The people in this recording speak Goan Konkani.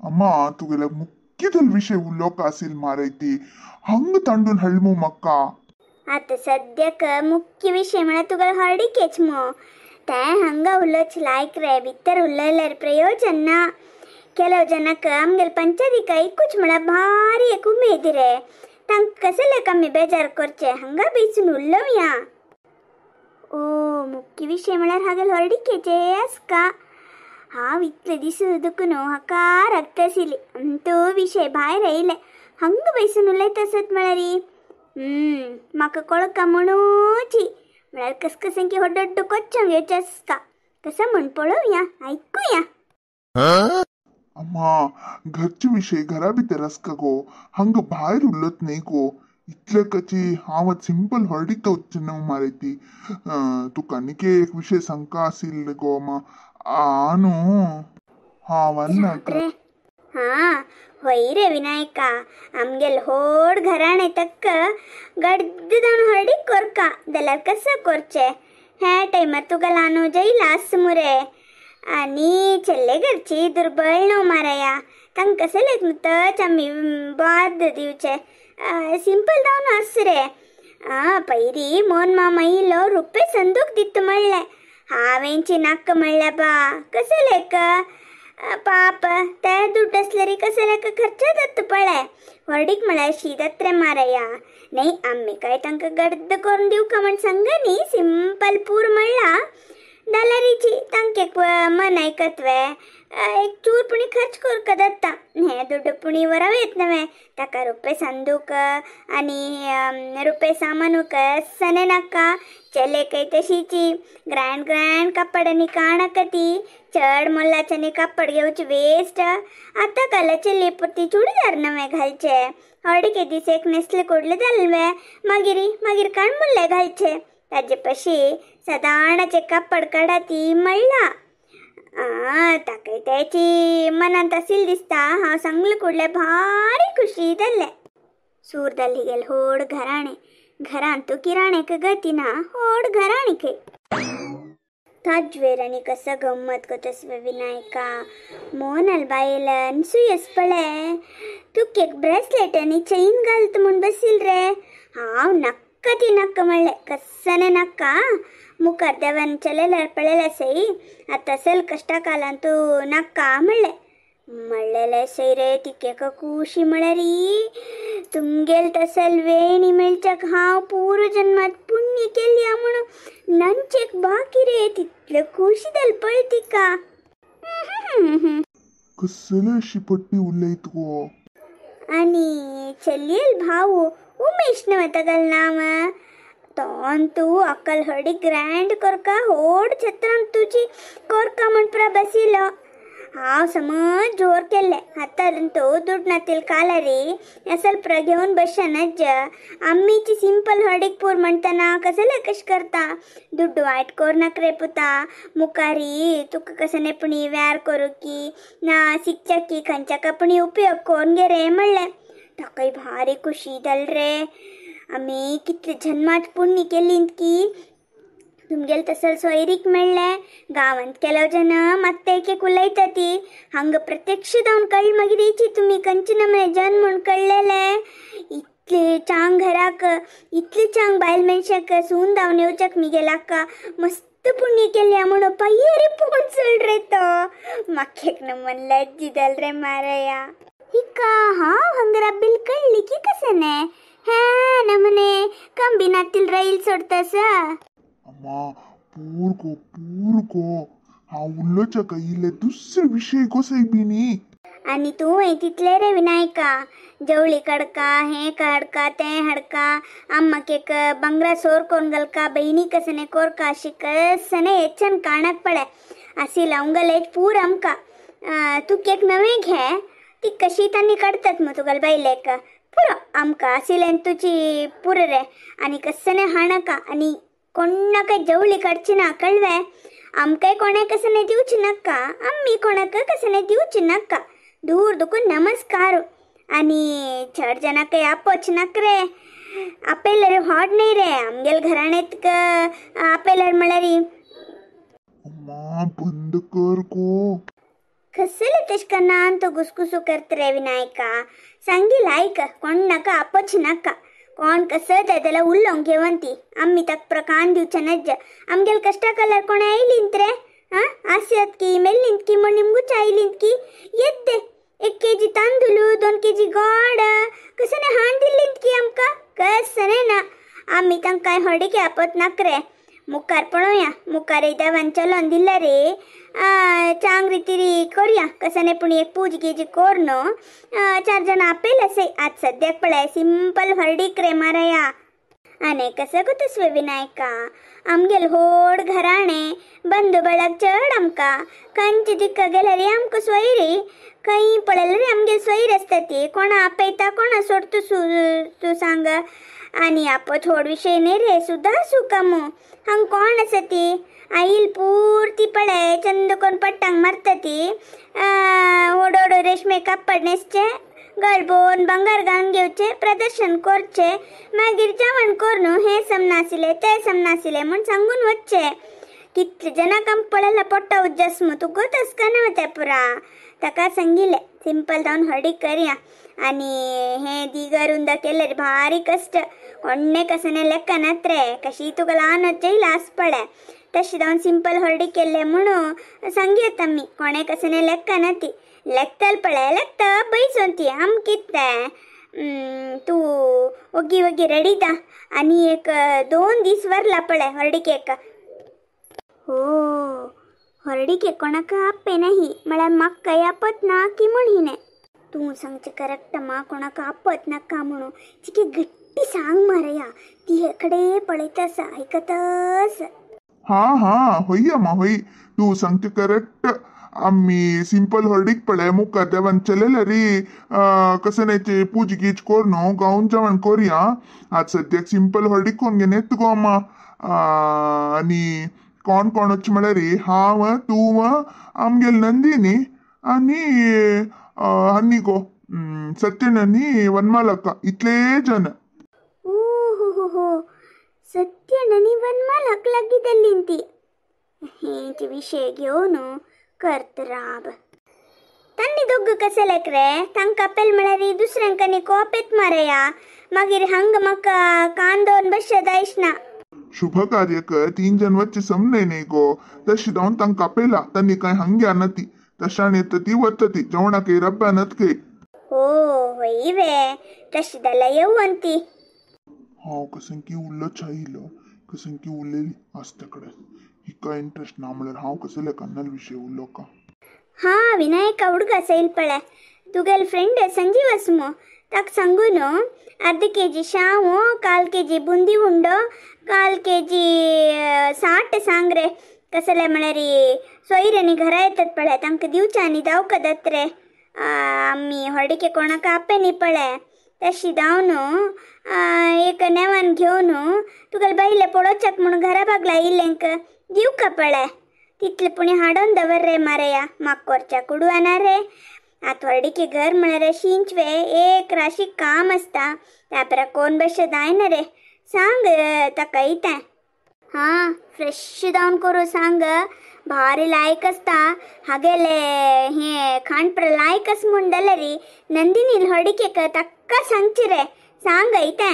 अम्मा तुगेले मुख्य विषय उलोवक आसील मारयती हंग तांडून हळमू मक्का. आतां सद्याक मुख्य विषय म्हळ्यार तुगेले हळडीकेच मो. तें हंगा उलोवच लायक रे, भितर उलयल्यार प्रयोजन ना. ಕೆಲವು ಜನಕ್ಕೆ आमगेले पंचायतीक एकूच म्हळ्यार भारी एक उमेद रे. तांकां कसले कमी बेजार करचे, हांगा बेसून उलोवया. ओ मुख्य विषय म्हळ्यार हागेले हळडीकेचे आसका. हांव इतले दीस दुखून हाका रक्त आशिल्ली, तो विषय भायर आयले. हांगा बेसून उलयता आसत म्हळ्यार म्हाका कळका म्हणूची म्हळ्यार कसकसें की होड्डो कोच्चोंक येवचें आसका. कसं म्हण पळोवया, आयकुया. अम्मा घरचे विषय घरा भितर आसका गो, हंग भायर उलत न्ही गो. इतले कची हांव सिंपल हळडीक वचचें न्हू मारयती. तुका आनीक एक विषय सांगका आशिल्लो गो अम्मा. आ न्हू हांव नाका. हां होय रे विनायका, आमगेल होड घराणें तक्क गड्द जावन हळडीक कोरका जाल्यार कसं करचें? हे टायमार तुका ल्हान जैल आस मुरे. आनी चेल्ले घरची दुर्बळ न्हू मारया, तांकां कसलें नुतच आमी बाद दिवचें. सिंपल जावन आस रे. आं पयरी मोहन मामा इलो रुपे संदूक दित म्हणलें, हांवेंची नाका म्हणलें बा. कसलें पाप ते दुड्ड आसल्यार कसलें खर्च जाता पळय. व्हडीक म्हळ्यार शी जाता रे मारया. न्ही आमी काय तांकां गर्द करून दिवका म्हण सांगा न्ही, सिंपल पूर म्हणला जाल्यारीची तांकां एक मन आयकत वे. एक चूर पुणी खर्च करका जाता, हें दुड्ड पुणी वराव येत नवें. ताका रुपे संदूक आनी रुपे सामानूक सने नाका. चेलेकय तशीची ग्रँड ग्रँड कापड आनी काणाका ती चड मोलाच्यानी कापड घेवचे वेस्ट. आतां काल चेली पुरती चुडीदार नवे घालचे. हळडीके दीस एक नेसले कोडले जाले वे, मागीर मागीर काणमुल्ले घालचे. ताजे पशी सदाणाचे कापड काडा ती म्हणला. आं ताका तेची मनांत आशिल्लें दिसता. हांव सांगलें कुडलें भारी खुशी जाल्लें. सूर जाली गेल होड घराणें, घरांत तूं किराणेक गती ना, होड घराणें खंय. ताजवेर आनी कसो गम्मत कोतस विनायका. मोनल बायल अनसुयस पळय, तुका एक ब्रेसलेट आनी चैन घालत म्हूण बसील रे. हांव नाक्का ती नाक्का म्हणलें, कसने नाक्का. मुखार देवान चलयल्यार पळयलें सई, आतां सल कश्टा कालान तूं नाक्का म्हणलें. म्हणलेलें सई रे तिकेक खुशी म्हळ्यार तुमगेल तसल वेणी मेळच्याक हांव पूर्व जन्मात पुण्य केली म्हणून नंचेक बाकी रे. तितले खुशी जाली पळय तिका. कसले अशी पट्टी उलयत गो. आनी चलयेल भाऊ उमेश न्हय तागेलें नांव, तोन तूं अक्कल हळडी ग्रँड कोरका होड छत्रां तुजी कोरका म्हण पुरा बसिलो. हांव समज जोर केल्लें. आतां तो दुड्ड नातील कालारी असल पुरा घेवन बसनच. आमीची सिंपल हळडीक पूर म्हणटना कसलें कशें करता, दुड्ड वायट कोरनाक रे पुता. मुखारी तुका कसं पुणी व्यार करूं की ना शिकच्या की खंयच्या पुणी उपयोग करून घे रे म्हणलें. ताकाय भारी खुशी जाली रे. आमी कितले जन्मात पुण्य केली की तुमगेले तसल सोयरीक मेळ्ळें. गांवांत केलो जन मात्ते एक एक उलयता ती हांगा प्रत्यक्ष जावन कळ्ळें मागीर येची तुमी खंयचे नमने जन म्हूण कळ्ळेलें. इतले चांग घराक इतले चांग बायल मनशाक सून धांवन येवच्याक मिगेलाका मस्त पुण्य केल्या म्हणून पायेरी पोवन चल रे तो. म्हाका एक नमन लज्जी जाल रे मारया. हिका हांव हांगा राबिल कळ्ळी की कसं न्ही हे नमने कंबिनातील रैल सोडतास. अम्मा पूर गो पूर गो, हांव उलोवच्याक आयिल्ले दुसरे विशय गो सायबिणी. आनी तूं तितले रे विनायका, जवळी काडका हें काडका तें हाडका, आम्माक एक बांगरा सोर कोरून घालका, बहिणी कसने कोरका अशी कसने हेच्यान काणाक पळय आसी लावंगले पूर आमकां. तूं एक नवें घे, ती कशी तांणी काडतात मग तुगेले बायलेक पुरो आमकां आशिल्लें तुजी पुरो रे. आनी कसने हाणाका आनी कोणाक जवळी काडची ना कळवे. आमकांय कोणाक कसने दिवची नाका, आमी कोणाक कसने दिवची नाका. दूर दुखून नमस्कार. आनी चड जणांक आपोवचें नाका रे, आपयल्यार हॉट न्ही रे आमगेले घराण्यांत आपयल्यार म्हळ्यार. अम्मा बंद कर गो. कसले तशें करना तो घुसघुसू करत रे विनायका. सांगील आयक कोण नाका आपोच नाका. कोण कसं जाल्यार उलोवंक घेवन ती आमी ताका प्रकान दिवचे नज्ज. आमगेले कश्टा कलर कोण आयलींत रे? आं आसत की मेल्लींत की म्हण निमगूच आयलींत की येद्दे 1 केजी तांदूळ 2 केजी गोड कसने हाण दिल्लींत की आमकां? कसने ना. आमी तांकां हळडीके आपत नाक रे. मुखार पळोवया मुखार एकदां चलोन दिला रे चांग रितीरी करूया कसने पूण एक पूज गिज कोर न्हू 4 जाणां आपेल असे. आज सद्याक पळय सिंपल हळडीक रे मारया. आनी कसं गो तसवे विनायका आमगेल होड घराणे बंधू ಬಳग चड आमकां. खंयचे दिक्का गेल्यार रे आमकां सोयरी खंय पळयल्यार रे आमगेल सोयरी आसता ती. कोणा आपयता कोणा सोडतो तूं सांग. आनी आपत होड विशय न्ही रे सुद्दां सुका मू हांग कोण आसा ती आईल पुरती पळय चंद कोण पट्टांक मारता ती होड होड रेशमे कापड न्हेसचे गळबोन भांगर घालून घेवचे प्रदर्शन करचे मागीर जेवण करून हें समनाशिल्लें तें समनाशिल्लें म्हूण सांगून वचचे. कितले जाणांक आमकां पळयला पोट्टा उज्जास मू तुगो तस करना तें पुरा. ताका सांगिल्लें सिंपल जावन हळडीक करया. आनी हें दिगर उंदा केल्यार भारी कश्ट कोण्णे कसने लेखा नात रे. कशी तुका ल्हान वचचें लास पळय तशें जावन सिंपल हळडीक केल्लें म्हणून सांगयत आमी. कोणे कसने लेखा ना ती लेखतल पळय लेखता बैसोन ती आम कितें तूं ओगी ओगी रेडी दा. आनी एक 2 दीस वरला पळय हळडीकेक. हो हळडीकेक कोणाक आपे नाही म्हळ्यार म्हाका आपत ना की म्हूण हिणें. तूं सांगचें करेक्ट मा कोणाक आपत नाका म्हणून चिके घट्टी सांग मारया. ती हे कडेन पळयता आसा आयकत आसा. हां हां होय अम्मा होय तूं सांगचें करेक्ट. आमी सिंपल हळडीक पळय मुखार देवान चलयल्या रे कसं नाही पूज गीज कर न्हू गावन जेवण करूया. आज सद्याक सिंपल हळडीक कोण घेवन येता गो अम्मा. आनी कोण कोण वच म्हळ्यार रे हांव तूं आमगेल नंदिनी आनी आनी गो सत्यन आनी वनमालक्का इतले जण. ओ हो हो हो सत्यन आनी वनमालक लागीं दिल्लीं ती. हेच विशय घेवन करत राब. तांणी दोग कशें लेक रे तांकां आपेल म्हळ्यार दुसऱ्यांक आनी कोपेत मारया. मागीर हांगा म्हाका कांदोन बशे जायच ना. शुभ कार्यक 3 जण वच्चे समने न्ही गो तशी जावन तांकां आपयला. तांणी कांय हांग्या ना ती तशान येता ती वता ती जेवणाक रब्बा नात खंय. हो होय वे तशी जाल्यार येवन ती. हांव कसं की उल्लो चायलो कसं की उलयली आसता कडेन हिका इंट्रस्ट ना म्हळ्यार हांव कसं लेखा विशय उल्लो का. हां विनायका हुडगा सैल पळय तुगेल फ्रेंड संजीव आस मू ताका सांगून अर्द केजी शाव 1/4 केजी बुंदी उंडो 1/4 केजी 60 सांग रे. कसले म्हळ्यार सोयऱ्यांनी घरा येतात पळय तांकां दिवचें आनी धांवका जात रे. आमी हळडीके कोणाक आपे न्ही पळय तशी धांवन एक नेवान घेवन तुगेले बायले पळोवच्याक म्हूण घरा बागला येयलेंक दिवका पळय. तितले पुणी हाडून दवर रे मारया म्हाका कोरच्या कुडवाना रे. आतां हळडीके घर म्हळ्यार शिंचवे एक राशी काम आसता त्या कोण बेशे जायना रे. सांग ताका येता. हां फ्रेश जावन करूं सांग भारी लायक आसता हागेले हें खाणप्र लायक आसा म्हूण जाल्यार नंदिनी हळडीकेक ताका सांगची रे. सांग येता.